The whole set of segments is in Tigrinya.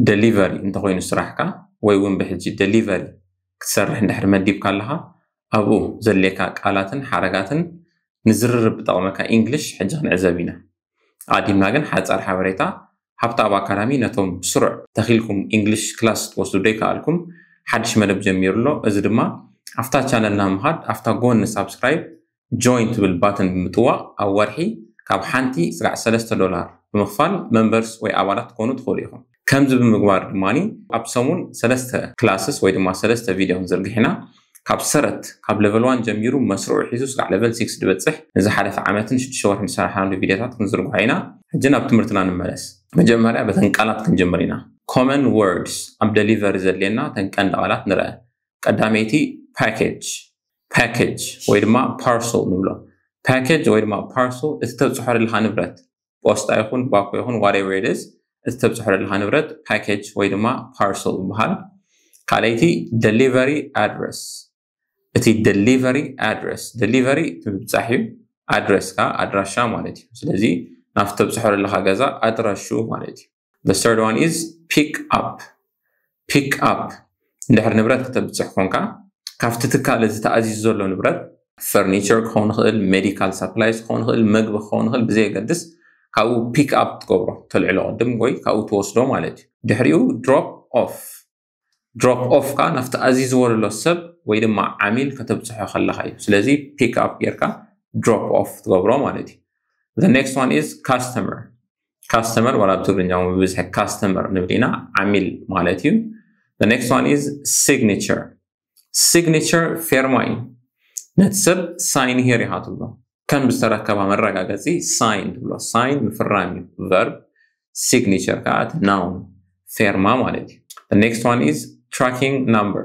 ደሊቨሪ እንተኮይኑ ስራሕካ ወይ እውን ብሕጂ ደሊቨሪ ክትሰርሕ እንድሕር መዲብካ ኣለካ፣ ኣብኡ ዘድልየካ ቃላትን ሓረጋትን ንዝርርብ ብጠቕመካ ኢንግሊሽ ሕጂ ክንዕዘብ ኢና። ኣዲምና ግን ሓፃር ሓበሬታ፣ ሃብተኣብ ኣካዳሚ ነቶም ብስሩዕ ተኺልኩም ኢንግሊሽ ክላስ ትወስዱ ዘይከኣልኩም ሓድሽ መደብ ጀሚሩ ኣሎ። እዚ ድማ ኣብታ ቻነልና ምኻድ፣ ኣብታ ጎኒ ሳብስክራይብ ጆይን ትብል ባተን ብምጥዋቕ ኣብ ወርሒ ካብ ሓንቲ ስጋዕ ሰለስተ ዶላር ብምኽፋል መንበርስ ወይ ኣባላት ትኮኑ ትኽእሉ ኢኹም። ከምዚ ብምግባር ድማ ኣብ ሰሙን ሰለስተ ክላስስ ወይ ድማ ሰለስተ ቪድዮ ክንዝርግሕ ኢና። ካብ ሰረት ካብ ሌቨል ዋን ጀሚሩ መስርዑ ሒዙ ስጋዕ ሌቨል ሲክስ ዝበፅሕ ንዝሓለፈ ዓመትን ሽዱሽተ ወርሒ ዝሰራሕናሉ ቪድዮታት ክንዝርግሖ ኢና። ሕጂ ናብ ትምህርትና ንመለስ። መጀመርያ በተን ቃላት ክንጀምር ኢና። ኮመን ወርድስ ኣብ ደሊቨሪ ዘድልየና ተን ቀንዲ ቃላት ንርአ። ቀዳመይቲ ፓኬጅ፣ ፓኬጅ ወይ ድማ ፓርሶል ንብሎ። ፓኬጅ ወይ ድማ ፓርሶል እቲ ተብፅሖ ዘለካ ንብረት፣ ፖስታ ይኹን ባኮ ይኹን whatever it is፣ እቲ ተብፅሖ ዘለካ ንብረት ፓኬጅ ወይ ድማ ፓርሶል ይበሃል። ካልኣይቲ ደሊቨሪ ኣድረስ። እቲ ደሊቨሪ ኣድረስ፣ ደሊቨሪ እቲ ምብፃሕ እዩ፣ ኣድረስ ከዓ ኣድራሻ ማለት እዩ። ስለዚ ናብቲ ተብፅሖ ዘለካ ገዛ ኣድራሹ ማለት እዩ። The third one is pick up. ፒክ ኣፕ፣ እንድሕር ንብረት ከተብፅሕ ኮንካ ካብቲ ትካል እዚ ተኣዚዙ ዘሎ ንብረት፣ ፈርኒቸር ክኸውን ይኽእል፣ ሜዲካል ሳፕላይስ ክኸውን ይኽእል፣ መግቢ ክኸውን ይኽእል፣ ብዘየገድስ ካብኡ ፒክ ኣፕ ትገብሮ፣ ተልዕሎ ቅድም ወይ ካብኡ ትወስዶ ማለት እዩ። ድሕሪኡ ድሮፕ ኦፍ፣ ድሮፕ ኦፍ ከዓ ናብቲ ኣዚዝዎ ዘሎ ሰብ ወይ ድማ ዓሚል ከተብፅሖ ከለካ እዩ። ስለዚ ፒክ ኣፕ ጌርካ ድሮፕ ኦፍ ትገብሮ ማለት እዩ። The next one is customer. ካስተመር ዋላ ኣብ ትግርኛ እውን ብብዝሒ ካስተመር ንብል ኢና፣ ዓሚል ማለት እዩ። The next one is signature. ሲግኒቸር ፌርማ እዩ። ነቲ ሰብ ሳይን ሄር ኢኻ ትብሎ፣ ከም ዝተረከባ መረጋገፂ ሳይን ትብሎ። ሳይን ምፍራም እዩ ቨርብ፣ ሲግኒቸር ከዓ እቲ ናውን ፌርማ ማለት እዩ። The next one is tracking number.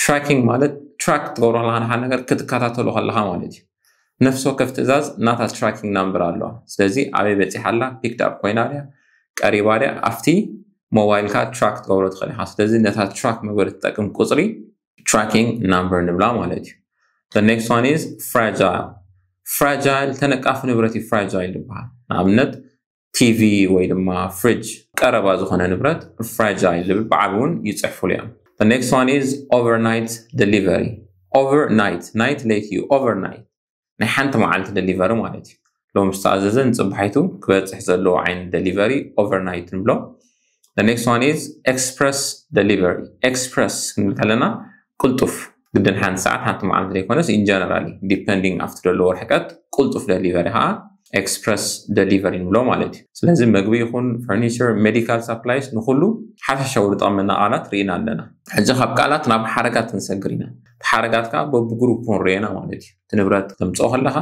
ትራኪንግ ማለት ትራክ ትገብሮ ከለካ ንሓደ ነገር ክትከታተሎ ከለካ ማለት እዩ። ነፍሲ ወከፍ ትእዛዝ ናታ ትራኪንግ ናምበር ኣለዋ። ስለዚ ኣበይ በፂሓ ኣላ፣ ፒክድ ኣፕ ኮይና ድያ፣ ቀሪባ ድያ፣ ኣብቲ ሞባይልካ ትራክ ትገብሮ ትኽእል ኢኻ። ስለዚ ነታ ትራክ መግበሪ ትጠቅም ቁፅሪ ትራኪንግ ናምበር ንብላ ማለት እዩ። The next one is fragile. ፍራጃይል ተነቃፊ ንብረት እዩ ፍራጃይል ዝበሃል። ንኣብነት ቲቪ ወይ ድማ ፍሪጅ፣ ቀረባ ዝኾነ ንብረት ፍራጃይል ዝብል ብዓቢ እውን ይፅሕፉሉ እዮም። The next one is overnight delivery. ኦቨርናይት፣ ናይት ለይቲ እዩ፣ ኦቨርናይት ናይ ሓንቲ መዓልቲ ደሊቨሪ ማለት እዩ። ሎም ዝተኣዘዘ ንፅባሒቱ ክበፅሕ ዘለዎ ዓይነት ደሊቨሪ ኦቨርናይት ንብሎ። The next one is express delivery. ኤክስፕረስ ክንብል ከለና ቅልጡፍ፣ ግድን ሓንቲ ሰዓት ሓንቲ መዓልቲ ዘይኮነስ፣ in generally depending ኣብቲ ዘለዎ ርሕቀት ቅልጡፍ ደሊቨሪ ከዓ ኤክስፕረስ ደሊቨሪ ንብሎ ማለት እዩ። ስለዚ መግቢ ይኹን ፈርኒቸር፣ ሜዲካል ሳፕላይስ፣ ንኩሉ ሓፈሻዊ ዝጠቕመና ቃላት ርኢና ኣለና። ሕጂ ካብ ቃላት ናብ ሓረጋት ክንሰግር ኢና። እቲ ሓረጋት ከዓ በብግሩፕ ንሪኤና ማለት እዩ። እቲ ንብረት ተምፅኦ ከለካ፣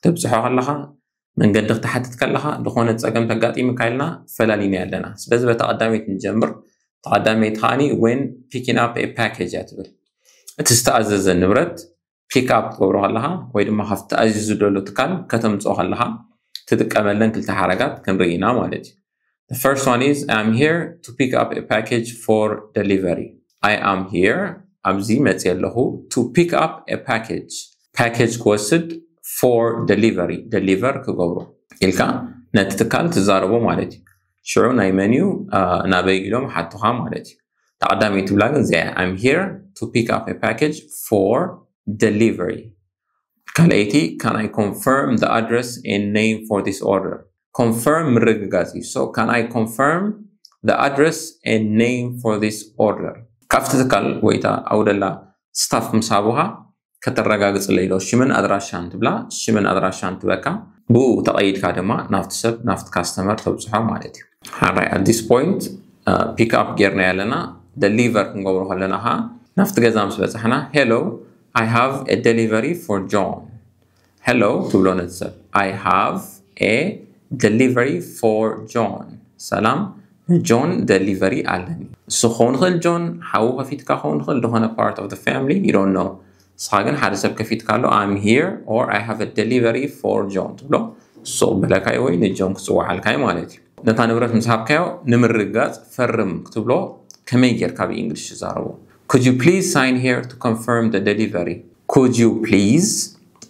ተብፅሖ ከለካ፣ መንገዲ ክትሓትት ከለካ ዝኾነ ፀገም ተጋጢሙካ ኢልና ፈላሊና ኣለና። ስለዚ በታ ቀዳመይቲ ንጀምር። ተቐዳመይቲ ከዓኒ when picking up a package እያ ትብል። እቲ ዝተኣዘዘ ንብረት ፒክ ኣፕ ትገብሮ ከለካ ወይ ድማ ካብቲ ተኣዚዙ ዘሎ ትካል ከተምፅኦ ከለካ ትጥቀመለን ክልተ ሓረጋት ክንርኢ ኢና ማለት እዩ። The first one is I'm here to pick up a package for delivery. I am here፣ ኣብዚ መፅየ ኣለኹ፣ to pick up a package፣ ፓኬጅ ክወስድ፣ for delivery፣ ደሊቨር ክገብሮ ኢልካ ነቲ ትካል ትዛረቦ ማለት እዩ። ሽዑ ናይ መን እዩ፣ ናበይ ኢሎም ሓቱኻ ማለት እዩ። ተቐዳመይቲ ትብላ ግን እዚኣ እያ። I'm here to pick up a package for delivery. ካልኣይቲ can I confirm the address and name for this order? ኮንፈርም ምርግጋፅ እዩ። So can I confirm the address and name for this order? ካብቲ ትካል ወይ እታ ኣብኡ ደላ ስታፍ ምስ ሃቡኻ ከተረጋግፅለይ ዶ ሽምን ኣድራሻን ትብላ። ሽምን ኣድራሻን ትበካ፣ ብኡ ተቐይድካ ድማ ናብቲ ሰብ ናብቲ ካስተመር ተብፅሖ ማለት እዩ። ሓራይ at this point ፒክ ኣፕ ጌርና ኣለና። ደሊቨር ክንገብሮ ከለና ከዓ ናብቲ ገዛ ምስ በፃሕና hello, I have a delivery for John. Hello ትብሎ ነቲ ሰብ። I have a delivery for John. ሰላም፣ ንጆን ደሊቨሪ ኣለኒ። እሱ ክኸውን ይኽእል፣ ጆን ሓዉ ከፊትካ ክኸውን ይኽእል፣ ዝኾነ part of the family, you don't know። ንስኻ ግን ሓደ ሰብ ከፊትካ ኣሎ፣ I'm here or I have a delivery for John ትብሎ። እሱ ክቕበለካ እዩ ወይ ንጆን ክፅውዓልካ እዩ ማለት እዩ። ነታ ንብረት ምስ ሃብካዮ ንምርግጋፅ ፈርም ክትብሎ ከመይ ጌርካ ብእንግሊሽ ትዛረቦ? Could you please sign here to confirm the delivery? Could you please፣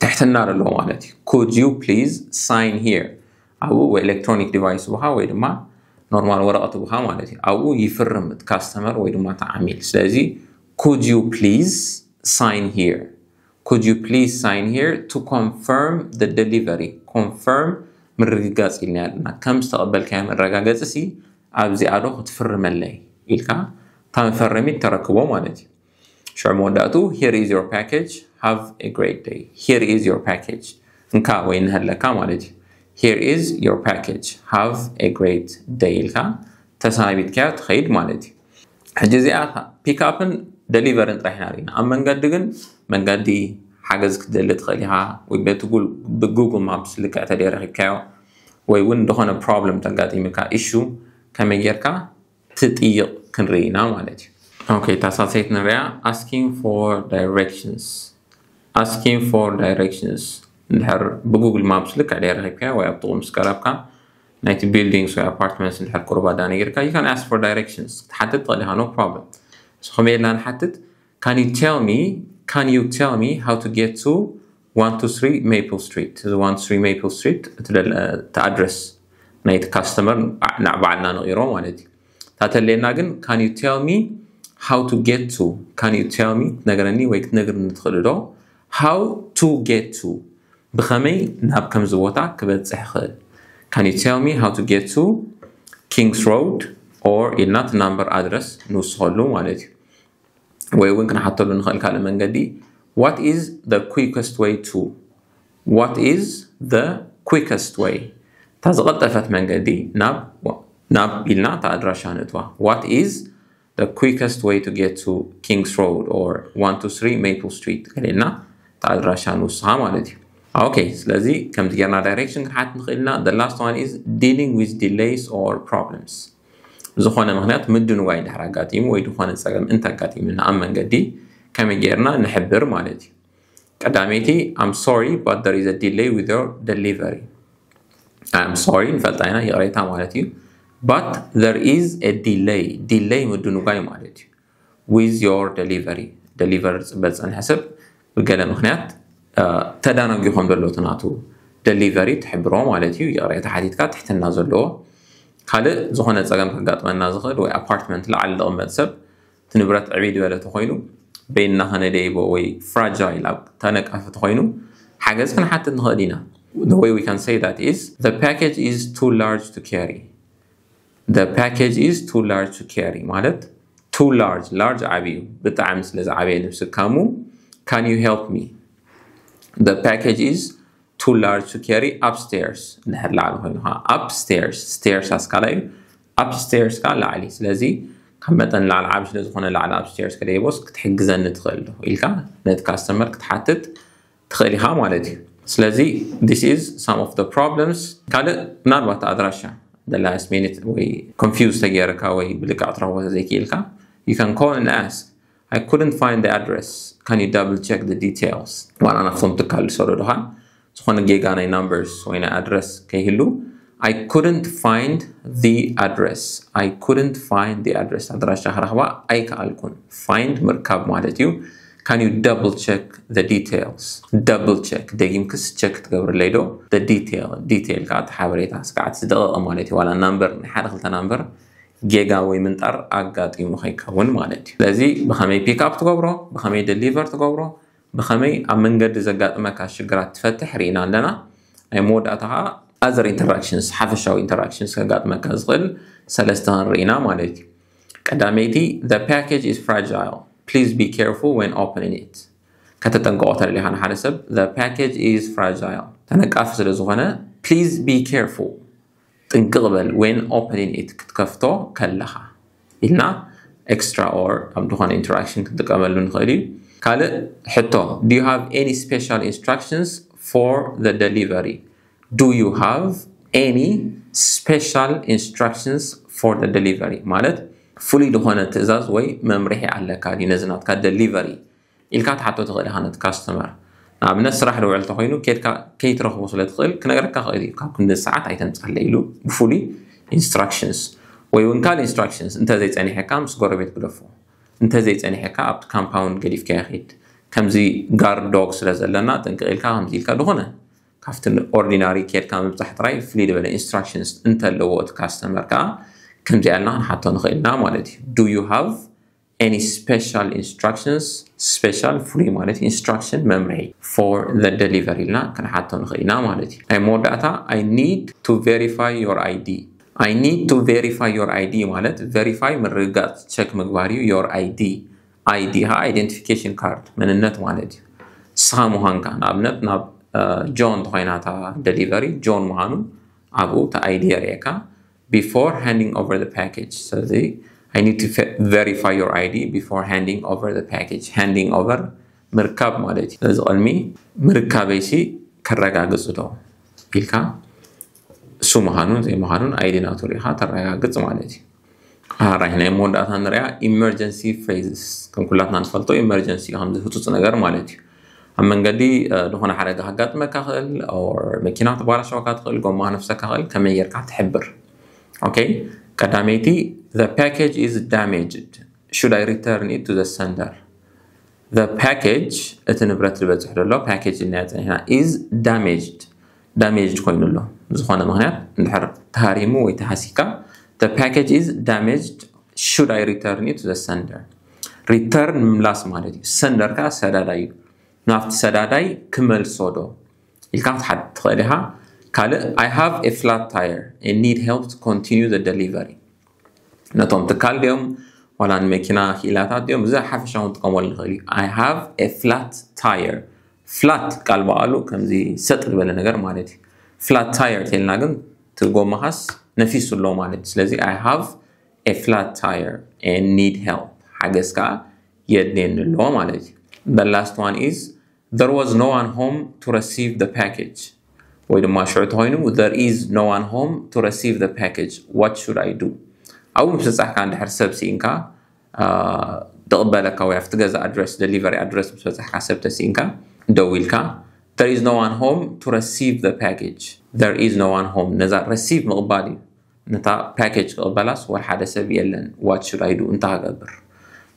ትሕትና ዘለዎ ማለት እዩ። Could you please sign here? ኣብኡ ወይ ኤሌክትሮኒክ ዲቫይስ ብኻ ወይ ድማ ኖርማል ወረቐት ቡኻ ማለት እዩ። ኣብኡ ይፍርም እቲ ካስተመር ወይ ድማ እቲ ዓሚል። ስለዚ could you please sign here? Could you please sign here to confirm the delivery? Confirm ምርግጋፅ ኢልና ኣለና። ከም ዝተቐበልካዮ መረጋገፂ ሲ ኣብዚኣ ዶ ክትፍርመለይ ኢልካ እታ መፈረሚት ተረክቦ ማለት እዩ። ሽዑ መወዳእቱ here is your package, have a great day. Here is your package፣ እንካ ወይ እንሀለካ ማለት እዩ። Here is your package, have a great day ኢልካ ተሰናቢትካዮ ትኸይድ ማለት እዩ። ሕጂ እዚኣ ፒክኣፕን ደሊቨርን ጥራሕ ኢና ርኢና። ኣብ መንገዲ ግን መንገዲ ሓገዝ ክትደሊ ትኽእል ኢኻ፣ ወይ በቲ ብጉግል ማፕስ ልክዕ ተደይ ረኺብካዮ ወይ እውን ዝኾነ ፕሮብለም ተጋጢምካ ኢሹ ከመይ ጌርካ ትጥይቕ ክንርኢ ኢና ማለት እዩ። ኦኬ፣ እታ ሳልሰይቲ ንሪኣ። Asking for directions. Asking for directions እንድሕር ብጉግል ማፕስ ልክዕ ደይ ረኺብካዮ ወይ ኣብ ጥቕኡ ምስ ቀረብካ ናይቲ ቢልዲንግስ ወይ ኣፓርትመንትስ እንድሕር ቁሩብ ኣዳነጊርካ you can ask for directions ክትሓትት ትኽእል ኢኻ፣ no problem። ንስኹም የላ ንሓትት can you tell me can you tell me how to get to one two three Maple Street? እዚ one two three Maple Street እቲ ኣድረስ ናይቲ ካስተመር ንዕ ባዕልና ንቕይሮ ማለት እዩ። ታተሌና ግን can you tell me how to get to can you tell me ትነግረኒ ወይ ክትነግርኒ ትኽእል ዶ how to get to ብኸመይ ናብ ከምዚ ቦታ ክበፅሕ ይኽእል? Can you tell me how to get to King's Road or ኢልና እቲ ናምበር ኣድረስ ንውስኸሉ ማለት እዩ። ወይ እውን ክንሓተሉ ንኽእል ካልእ መንገዲ what is the quickest way to what is the quickest way እታ ዝቐልጠፈት መንገዲ ናብ ናብ ኢልና እታ ኣድራሻ ንእትዋ what is the quickest way to get to King's Road or one two three Maple Street ገሌልና እታ ኣድራሻ ንውስኻ ማለት እዩ። ኦኬ፣ ስለዚ ከምዚ ጌርና ዳይሬክሽን ክንሓት ንኽእል ኢና። The last one is dealing with delays or problems ዝኾነ ምኽንያት ምድንጓይ ድሕር ኣጋጢሙ ወይ ዝኾነ ፀገም እንተጋጢምና ኣብ መንገዲ ከመይ ጌርና ንሕብር ማለት እዩ። ቀዳመይቲ I'm sorry but there is a delay with your delivery። I'm sorry ንፈልጣ ኢና ይቕሬታ ማለት እዩ። But there is a delay፣ ዲለይ ምድንጓይ ማለት እዩ። With your delivery፣ ደሊቨር ዝበፀን ሕሰብ ብገለ ምኽንያት ተዳናጊ ከም ዘሎ እቲ ናቱ ደሊቨሪ ትሕብሮ ማለት እዩ። ይቕሬታ ሓቲትካ ትሕትና ዘለዎ። ካልእ ዝኾነ ፀገም ከጋጥመና ዝኽእል ወይ ኣፓርትመንት ላዕሊ ዝቕመጥ ሰብ እቲ ንብረት ዕብይ ዝበለ ተኮይኑ በይንና ከነደይቦ ወይ ፍራጃይል ኣብ ተነቃፊ ተኮይኑ ሓገዝ ክንሓትት ንኽእል ኢና። The way we can say that is the package is too large to carry. The package is too large to carry ማለት too large፣ ላርጅ ዓብዩ ብጣዕሚ ስለ ዝዓበየ ንምስካሙ can you help me? The package is too large to carry upstairs። እንድሕር ላዕሊ ኮይኑ ከዓ upstairs፣ stairs ኣስካላ እዩ፣ upstairs ከዓ ላዕሊ። ስለዚ ካብ መጠን ላዕሊ ዓብ ስለ ዝኾነ ላዕሊ upstairs ከደይቦስ ክትሕግዘኒ ትኽእል ዶ ኢልካ ነቲ ካስተመር ክትሓትት ትኽእል ኢኻ ማለት እዩ። ስለዚ this is some of the problems። ካልእ ምናልባት ኣድራሻ the last minute ወይ confuse ተገይርካ ወይ ብልክዕ ትረኽቦ ተዘይክኢልካ you can call and ask I couldn't find the address, can you double check the details? ዋላ ናብቶም ትካል ዝሰዶ ድኻ ዝኾነ ጌጋ ናይ numbers ወይ ናይ ኣድረስ ከይህሉ I couldn't find the address, I couldn't find the address ኣድራሻ ክረኽባ ኣይከኣልኩን። Find ምርካብ ማለት እዩ። Can you double check the details? Double check ደጊምክስ ቸክ ትገብርለይ ዶ? Detail፣ ዲቴል ከዓ እቲ ሓበሬታ ስክዓት ዝደቐቐ ማለት እዩ። ዋላ ናምበር ናይ ሓደ ክልተ ናምበር ጌጋ ወይ ምንጣር ኣጋጢሙ ከይከውን ማለት እዩ። ስለዚ ብኸመይ ፒክኣፕ ትገብሮ፣ ብኸመይ ደሊቨር ትገብሮ፣ ብኸመይ ኣብ መንገዲ ዘጋጥመካ ሽግራት ትፈትሕ ርኢና ኣለና። ናይ መወዳእታ ከዓ other interactions፣ ሓፈሻዊ interactions ከጋጥመካ ዝኽእል ሰለስተ ክንርኢና ማለት እዩ። ቀዳመይቲ the package is fragile, please be careful when opening it። ከተጠንቀቆ ተደሊኻ ንሓደ ሰብ the package is fragile፣ ተነቃፊ ስለ ዝኾነ please be careful፣ ጥንቅቕ በል when opening it፣ ክትከፍቶ ከለኻ ኢልና extra or ኣብ ዝኾነ interaction ክንጥቀመሉ ንኽእል እዩ። ካልእ ሕቶ do you have any special instructions for the delivery? Do you have any special instructions for the delivery ማለት ፍሉይ ዝኾነ ትእዛዝ ወይ መምርሒ ኣለካ ድዩ ነዚ ናትካ ደሊቨሪ ኢልካ ትሓቶ ትኽእል ኢኻ ነቲ ካስተመር። ንኣብነት ስራሕ ድውዕል ተኮይኑ ኬድካ ከይትረኽቦ ስለ ትኽእል ክነግረካ ክእል እዩ ካብ ክንዲ ሰዓት ኣይተምፀለይ ኢሉ ብፍሉይ instructions ወይ እውን ካልእ instructions እንተዘይፀኒሐካ ምስ ጎረቤት ግደፎ፣ እንተዘይፀኒሐካ ኣብቲ compound ገዲፍካ ይኽድ። ከምዚ ጋርድ ዶግ ስለ ዘለና ጥንቅቕ ኢልካ ከምዚ ኢልካ ዝኾነ ካብቲ ኦርዲናሪ ኬድካ ምብፃሕ ጥራይ ፍልይ ዝበለ instructions እንተለዎ እቲ ካስተመር ከዓ ከምዚኣ ኢልና ክንሓቶ ንኽእል ኢና ማለት እዩ። Do you have any special instructions? Special፣ ፍሉይ ማለት፣ instruction፣ መምርሒ፣ for the delivery ኢልና ክንሓቶ ንኽእል ኢና ማለት እዩ። ናይ መወዳእታ፣ I need to verify your I D። I need to verify your I D ማለት verify፣ ምርግጋፅ፣ ቸክ ምግባር እዩ። Your I D፣ I D ከዓ identification card፣ መንነት ማለት እዩ። ንስኻ ምዃንካ፣ ንኣብነት ናብ ጆን እንተኾይና እታ ደሊቨሪ፣ ጆን ምዃኑ ኣብኡ እቲ I D የርእየካ። Before handing over the package። ስለዚ I need to verify your I D before handing over the package። Handing over ምርካብ ማለት እዩ። ስለዚ ቅድሚ ምርካበይሲ ከረጋግጽ ዶ ኢልካ፣ እሱ ምዃኑን ዘይምዃኑን I D ናቱ ርኢኻ ተረጋግጽ ማለት እዩ። ራይ ናይ መወዳእታ ንሪኣ emergency phrases። ከም ኩላትና ንፈልጦ emergency ከምዚ ህጹጽ ነገር ማለት እዩ። ኣብ መንገዲ ዝኾነ ሓደጋ ከጋጥመካ ክእል፣ መኪና ትባላሸወካ ትኽእል፣ ጎማ ክነፍሰካ ክእል፣ ከመይ ጌርካ ትሕብር? ኦኬ፣ ቀዳመይቲ፣ the package is damaged, should I return it to the sender? The package፣ እቲ ንብረት ዝበፅሕ ዘሎ ፓኬጅ እናያ ፀኒሕና፣ is damaged፣ damaged ኮይኑ ኣሎ። ዝኾነ ምክንያት እንድሕር ተሃሪሙ ወይ ተሃሲካ፣ the package is damaged, should I return it to the sender? Return ምምላስ ማለት እዩ። ሰንደር ከዓ ሰዳዳይ እዩ። ናብቲ ሰዳዳይ ክመልሶ ዶ ኢልካ ክትሓት ትኽእል ኢኻ። ካልእ፣ I have a flat tire and need help to continue the delivery። ነቶም ትካል ድዮም ዋላ ንመኪና ክኢላታት ድዮም፣ እዚ ሓፈሻዊ ንጥቀመሉ ንኽእል እዩ። I have a flat tire። ፍላት ቃል በቃሉ ከምዚ ሰጥ ዝበለ ነገር ማለት እዩ። ፍላት ታየር ተልና ግን እቲ ጎማኻስ ነፊሱ ኣሎ ማለት እዩ። ስለዚ I have a flat tire and need help፣ ሓገዝ ከዓ የድልየኒ ኣለዎ ማለት እዩ። The last one is there was no one home to receive the package። ወይ ድማ ሽዑ ተኮይኑ there is no one home to receive the package, what should I do? ኣብኡ ምስ በጻሕካ እንድሕር ሰብ ስኢንካ፣ ዝቕበለካ ወይ ኣብቲ ገዛ ኣድረስ፣ ደሊቨሪ ኣድረስ ምስ በጻሕካ ሰብ ተስኢንካ ደዊልካ there is no one home to receive the package, there is no one home፣ ነዛ ረሲቭ ምቕባል እዩ። ነታ ፓኬጅ ክቕበላስ ወላ ሓደ ሰብ የለን፣ what should I do፣ እንታይ ክገብር?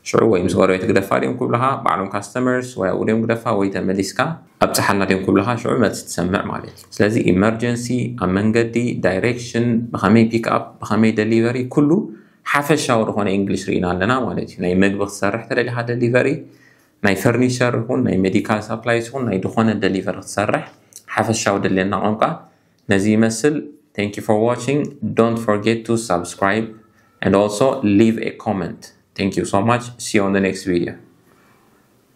ሽዑ ወይ ምስ ጎረቤት ግደፋ ድዮም ክብልኻ፣ ባዕሎም ካስተመርስ ወይ ኣብኡ ድዮም ግደፋ ወይ ተመሊስካ ኣብፅሓልና ድዮም ክብልኻ፣ ሽዑ መልሲ ትሰምዕ ማለት እዩ። ስለዚ ኢመርጀንሲ፣ ኣብ መንገዲ፣ ዳይሬክሽን፣ ብኸመይ ፒክ ኣፕ፣ ብኸመይ ደሊቨሪ፣ ኩሉ ሓፈሻዊ ዝኾነ እንግሊሽ ርኢና ኣለና ማለት እዩ። ናይ መግቢ ክትሰርሕ ተደሊኻ ደሊቨሪ፣ ናይ ፈርኒቸር ይኹን ናይ ሜዲካል ሳፕላይስ ይኹን ናይ ዝኾነ ደሊቨሪ ክትሰርሕ ሓፈሻዊ ደልየና ቋንቋ ነዚ ይመስል። Thank you for watching. Don't forget to subscribe and also leave a comment. Thank you so much. See you on the next video.